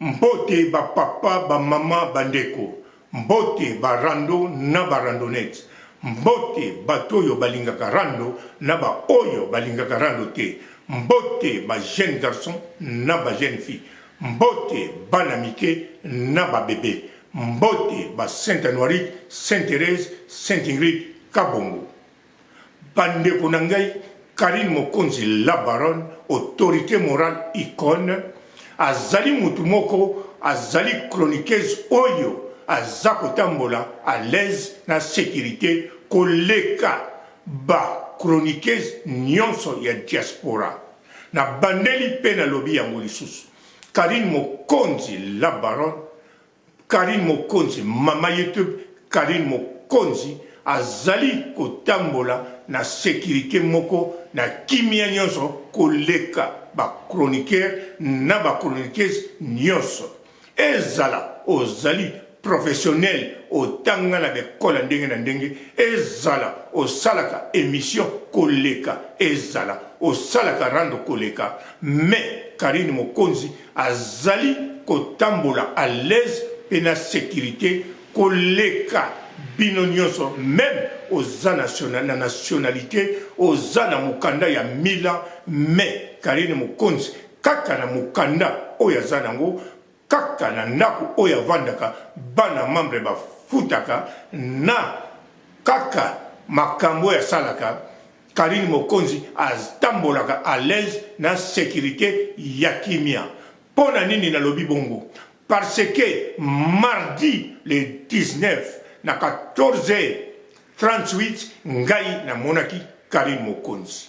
Mbote ba papa, ba mama, ba ndeko. Mbote ba rando na ba randonnettes. Mbote bato oyo balingaka rando na ba oyo balingaka rando te. Mbote ba jeunes garçons na ba jeunes filles. Mbote bana mike na ba bebes. Mbote ba Saint Anuarite, Saint Therèse, Saint Ingrid, Kabongo. Ba ndeko na ngai Carine Mokonzi la baronne autorite morale icone azali mutu moko azali chroniqueuse oyo aza kotambola à l'aise na securite koleka ba chroniqueuse nionso ya diaspora. Na bandeli pe nalobi yango lisusu Carine Mokonzi la baronne Carine Mokonzi mama YouTube Carine Mokonzi azali kotambola na securite moko na kimia nionso koleka ba chroniqueurs na ba chroniqueuses nionso. Ezala ozali professionnel otanga na ba ecole ya ndenge na ndenge, ezala osalaka emission koleka, ezala osalaka rando koleka mais Carine Mokonzi Azali kotambola à l'aise pe na securite koleka bino nionso meme oza na nationalite oza na mukanda ya mille ans mais Carine Mokonzi kaka na mukanda oyo aza nango kaka na ndaku oyo avandaka bana membre bafutaka na kaka makambo oyo asalaka Carine Mokonzi atambolaka à l'aise na securite ya kimia. Pona nini nalobi bongo? Parce que mardi le 19 na 14h38 ngai namonaki Carine Mokonzi.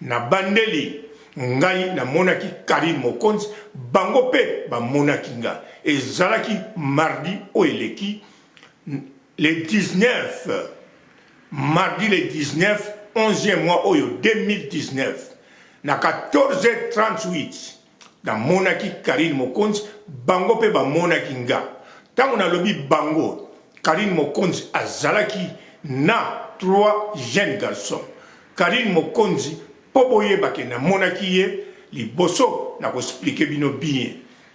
Nabandeli ngai namonaki Carine Mokonzi, bango pe bamonaki nga. Ezalaki mardi oyo eleki le 19. Mardi le 19 11e mois oyo 2019 na 14h38 namonaki Carine Mokonzi, bango pe bamonaki nga. Tango nalobi bango, Carine Mokonzi azalaki na 3 jeunes garçons. Carine Mokonzi po boyeba ke namonaki ye liboso nako expliquer bino bien.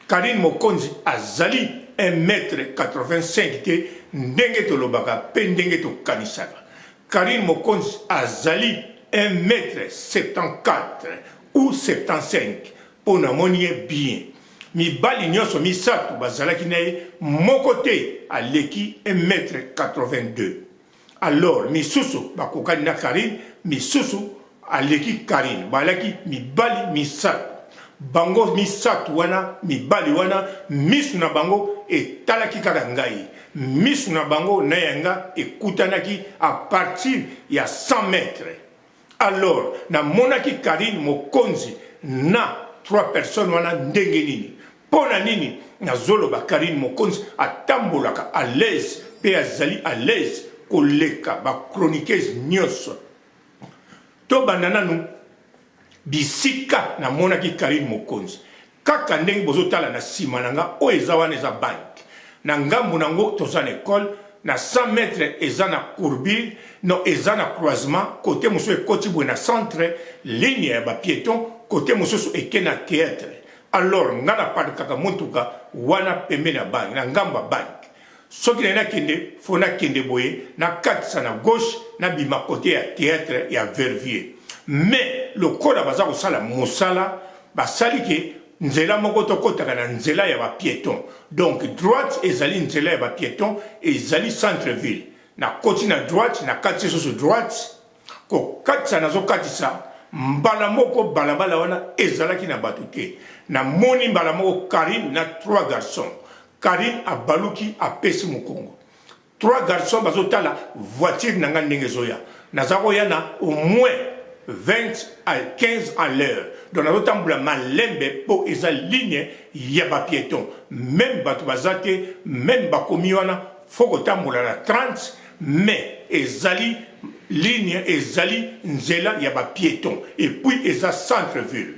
Carine Mokonzi azali un mètre 85 te ndenge tolobaka pe ndenge tokanisaka. Carine Mokonzi azali un mètre 74 ou 75 po namoni ye bien. Mibali nionso misatu bazalaki na ye moko te aleki un mètre 82. Alors misusu bakokani na Carine, misusu aleki Carine. Balaki mibali misatu. Bango misatu wana, mibali wana, misu na bango etalaki kaka ngai. Misu na bango na ya nga ekutanaki à partir ya 100 mètres. Alors namonaki Carine Mokonzi na trois personnes wana ndenge nini? Pona nini nazoloba Carine Mokonzi atambolaka à l'aise pe azali à l'aise koleka ba chroniqueuses nionso? Tobanda nanu bisika namonaki Carine Mokonzi. Kaka ndenge bozotala na sima na nga, oyo eza wana eza banque. Na ngambo na ngo toza na ecole, na 100 metres eza na courbure, non eza na croisement, cote mosusu ekoti boye na centre, ligne ya ba pietons, cote mosusu eke na theatre. Alors nga na parkaka mutuka wana pembeni ya banque, na ngambo ya banque. Soki naye nakende, faut nakende boye, nakatisa na gauche, nabima cote ya theatre ya Verviers. Mais lokola baza kosala musala, basali ke nzela moko tokotaka na nzela ya ba pietons. Donc droite ezali nzela ya ba pietons, ezali centre ville. Nakoti na droite, nakatisi lisusu droite, Kokatisa nazokatisa mbala moko balabala wana ezalaki na bato te. Namoni mbala moko Carine na trois garçons. Carine abaluki apesi mokongo. Trois garçons bazotala voiture na nga ndenge ezoya. Naza koya na au moins 20 à 15 à l'heure. Donc nazotambola malembe po eza ligne ya ba pietons. Meme bato baza te, meme bakomi wana faut kotambola na 30 Mais ezali ligne ezali nzela ya ba pietons et puis eza centre ville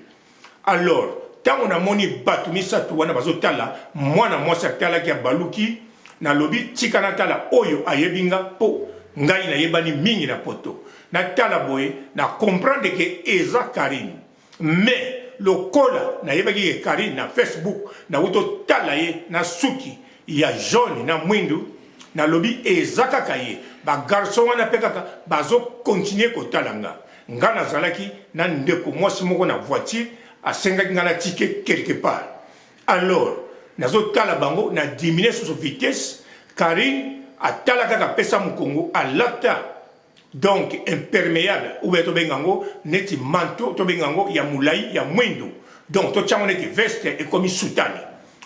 alors tango namoni batu misatu wana bazotala mwana mwasi atalaki abaluki nalobi tika natala oyo ayebi nga po ngai nayebani mingi na poto natala boye na comprendre ke eza Carine mais. lokola nayebaki ke Carine na Facebook nawuti otala ye na suki ya jaune na mwindu, nalobi eza kaka ye. Ba garçon wana pe kaka bazo continuer kotala nga. Nga nazalaki na ndeko mwasi moko na voiture, asengaki nga natika ye quelque part. Alors nazo tala bango na diminuer susu vitesse, Carine atala kaka apesa mokongo alata donc impermeable ou bien tobenga yango neti manteau, tobenga yango ya mulayi ya mwindu, donc totia yango neti veste ekomi soutane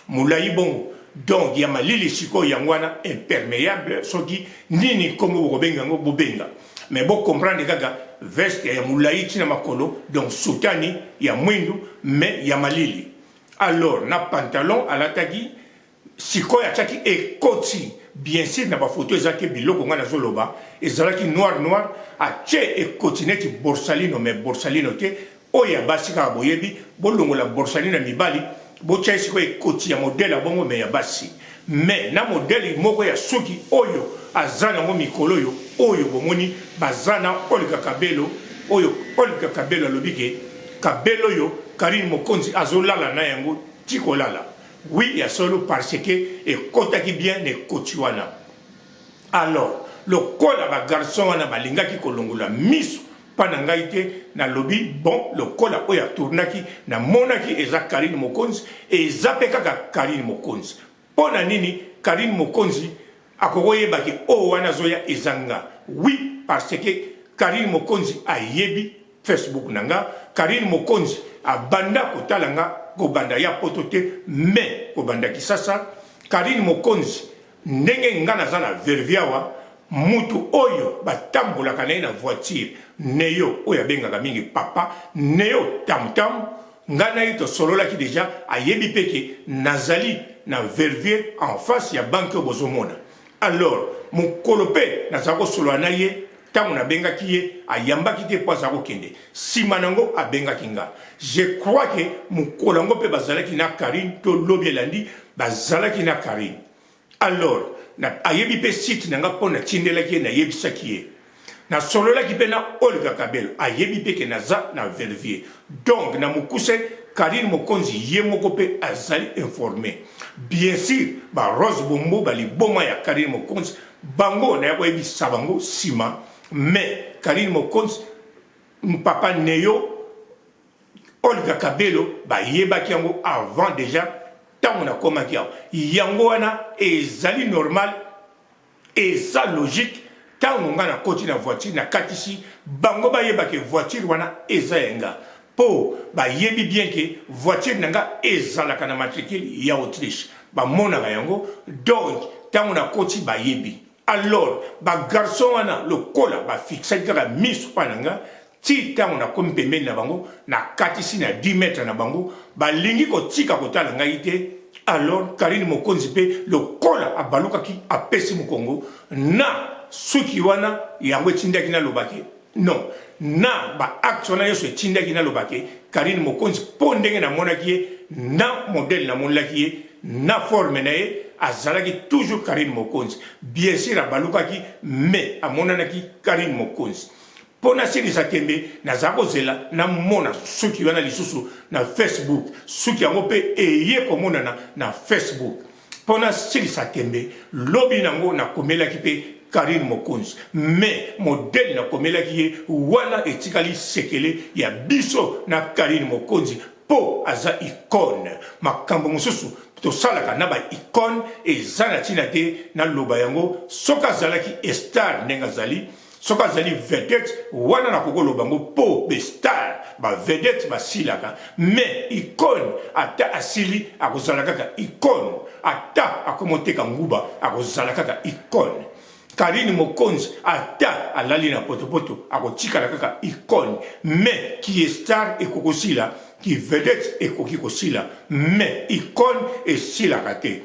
mulayi bongo, donc ya malili sikoyo yango wana impermeable, soki nini kombo bokobenga yango bobenga, mais bo comprendre kaka veste ya mulayi ti na makolo, donc soutane ya mwindu mais ya malili. Alors na pantalon alataki sikoyo atiaki ekoti, bien sûr na ba photo eza te biloko nga nazo loba, ezalaki noir noir, atie ekoti neti borsalino mais borsalino te, oyo ya basi kaka boyebi, bolongola borsalino ya mibali botia ye sikoyo ekoti ya modèle ya bongo mais ya basi, mais na modèle moko ya suki oyo aza nango mikolo oyo, oyo bomoni baza na Olga Kabelo, oyo Olga Kabelo alobi ke Kabelo oyo Carine Mokonzi azolala na yango ti kolala. Oui ya solo parce que ekotaki bien na ekoti wana. Alors lokola ba garçon wana balingaki kolongola misu pa na ngai te, nalobi bon lokola oyo atournaki namonaki eza Carine Mokonzi, eza pe kaka Carine Mokonzi. Po na nini Carine Mokonzi akoki koyeba ke oyo wana azoya eza nga? Oui parce que Carine Mokonzi ayebi Facebook na nga, Carine Mokonzi abanda kotala nga kobanda ya poto te mais kobanda Kisasa. Carine Mokonzi ndenge nga naza na Verviers awa, mutu oyo batambolaka na ye na voiture Neo oyo abengaka mingi papa Neo Tam Tam, nga na ye tosololaki dejà, ayebi pe ke nazali na Verviers en face ya banque oyo bozomona. Alors mokolo pe nazala kosolola na ye, tango nabengaki ye ayambaki te po aza kokende, sima nango abengaki nga, je crois ke mokolo yango pe bazalaki na Carine to lobi elandi bazalaki na Carine. Alors na ayebi pe site na nga po natindelaki ye, nayebisaki ye, nasololaki pe na Olga Kabelo, ayebi pe ke naza na Verviers. Donc na mokuse Carine Mokonzi ye moko pe azali informe. Bien sur ba Rose Bombo ba liboma ya Carine Mokonzi bango naya koyebisa bango sima, mais Carine Mokonzi, papa Neo, Olga Kabelo bayebaki yango avant dejà tango nakomaki awa. Yango wana ezali normal, eza logique tango nga nakoti na voiture nakatisi bango bayeba ke voiture wana eza ya nga po bayebi bien ke voiture na nga ezalaka na matricule ya Autriche, bamonaka yango donc tango nakoti bayebi. Alors ba garçon wana lokola ba fixaki kaka misu pa na nga ti tango nakomi pembeni na bango, nakatisi na 10 mètres na bango, balingi kotika kotala ngai te. Alors Carine Mokonzi pe lokola abalukaki apesi mokongo na suki wana, yango etindaki naloba ke non, na ba actes wana nionso etindaki naloba ke Carine Mokonzi po ndenge namonaki ye na modèle namonelaki ye na forme na ye azalaki toujours Carine Mokonzi. Bien sur abalukaki mais amonanaki Carine Mokonzi. Po nasilisa tembe, naza kozela namona suki wana lisusu na Facebook. Suki yango pe eye komonana na Facebook. Po nasilisa tembe, lobi nango nakomelaki pe Carine Mokonzi. Mais modèle nakomelaki ye wana etikali sekele ya biso na Carine Mokonzi po aza icone. Makambo mosusu tosalaka na ba icone eza na tina te naloba yango. Soki azalaki star ndenge azali, soki azali vedette wana nakoki koloba yango po be star ba vedette basilaka, mais icone ata asili akozala kaka icone, ata akomi oteka nguba akozala kaka icone. Carine Mokonzi ata alali na potopoto akotikala kaka icone, mais ki star ekoki kosila, ki vedette ekoki kosila, mais icone esilaka te.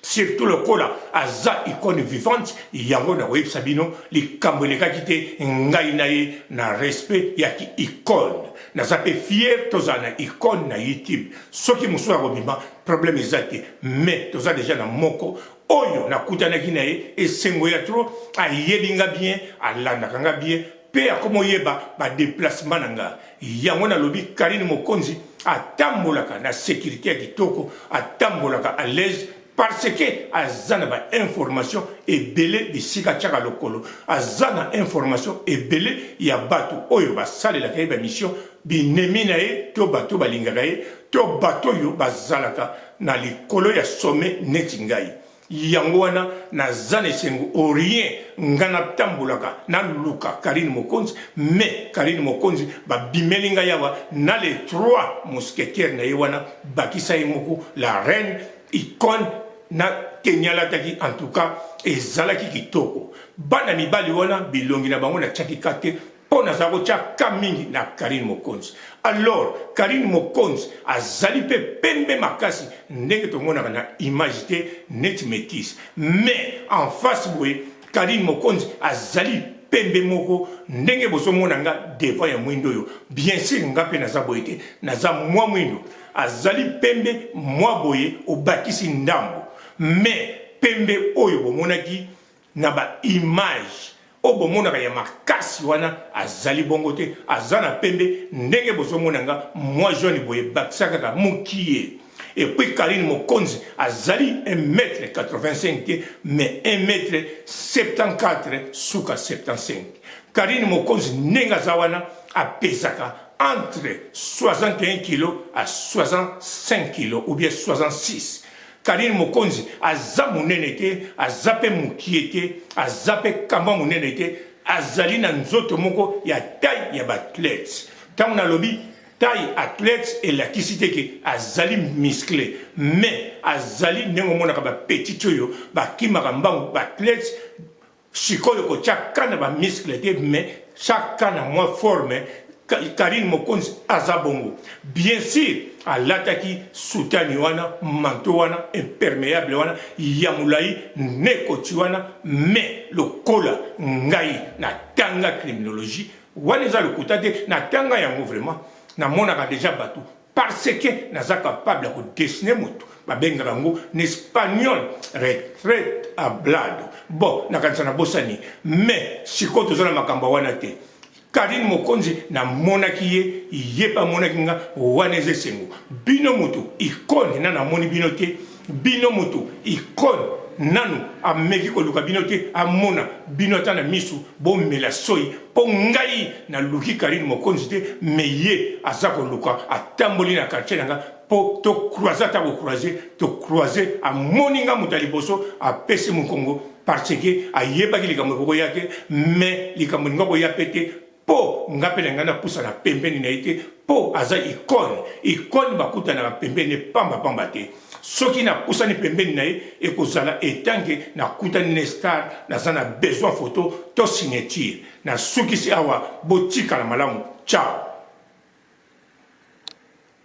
Surtout lokola aza icone vivante, yango nakoyebisa bino likambo elekaki te ngai na ye na respect ya ki icone. Naza pe fier tozala na icone na YouTube. Soki mosusu akobima problème eza te, mais toza dejà na moko oyo nakutanaki na ye esengo ya trop, ayebi nga bien, alandaka nga bien pe akomi oyeba ba deplacement na nga. Yango nalobi Carine Mokonzi. Atambolaka na securite ya kitoko, atambolaka à l'aise parce que aza na ba information ebele bisika atiaka lokolo, aza na information ebele ya bato oyo basalelaka ye ba mission, binemi na ye to bato balingaka ye to bato oyo bazalaka na likolo ya sommet neti ngai. Yango wana naza na esengo au rien nga natambolaka naluka Carine Mokonzi mais Carine Mokonzi babimeli ngai awa na les trois mousquetaires na ye wana bakisa ye moko la reine icone na tenue alataki en tout cas ezalaki kitoko bana mibali wana bilongi na bango natiaki ka te Mpo naza kotia ka mingi na Carine Mokonzi. Alors Carine Mokonzi azali mpe pembe makasi ndenge tomonaka na image te neti metisse. Mais en face boye Carine Mokonzi azali pembe moko ndenge bozomona nga devant ya mwindo oyo. Bien sur nga mpe naza boye te, naza mwa mwindo. Azali pembe mwa boye obakisi ndambo. Mais pembe oyo bomonaki na ba image oyo bomonaka ya makasi wana azali bongo te, aza na pembe ndenge bozomona nga mwa jaune boye, bakisa kaka mukie. Et puis Carine Mokonzi azali 1m85 te mais 1m74 suka 75. Carine Mokonzi ndenge aza wana apesaka entre 61 kg à 65 kg ou bien 66. Carine Mokonzi aza munene te, aza pe mukie te, aza pe kamba munene te, azali na nzoto moko ya taille ya ba athletes. Tango nalobi taille athletes elakisi te ke azali muscle, mais azali ndenge omonaka ba petits oyo bakimaka mbangu, ba athletes. Sikoyo kotia ka na ba muscle te mais tia ka na mwa forme. Carine Mokonzi aza bongo bien sur alataki soutane wana manteau wana impermeable wana ya molayi na ekoti wana mais lokola ngai na tanga criminologie wana eza lokuta te na tanga yango vraiment namonaka dejà batu Parce que naza capable ya ko dessiner mutu, babengaka yango na espagnol retraite hablado. Bon, nakanisa nabosani. Mais sikoyo toza na makambo wana te. Carine Mokonzi namonaki ye, ye pe amonaki nga, wana eza esengo. Bino mutu icone nanu amoni bino te, bino mutu icone nanu ameki koluka bino te, amona bino ata na misu, bomela soyi Po ngai na luki Carine Mokonzi te mais ye aza koluka atamboli na quartier na nga po to croiser ata ko croiser to croiser amoni nga moto ya liboso apesi mokongo parce que ayebaki likambo ekoki koya te mais likambo elinga koya pe te po nga pe na ngai napusana pembeni na ye te po aza icone icone bakutanaka pembeni pamba pamba te. Soki napusani pembeni na ye ekozala etant que nakutani na star, naza na besoin photo to signature. Nasukisi awa, botikala malamu. Ciao.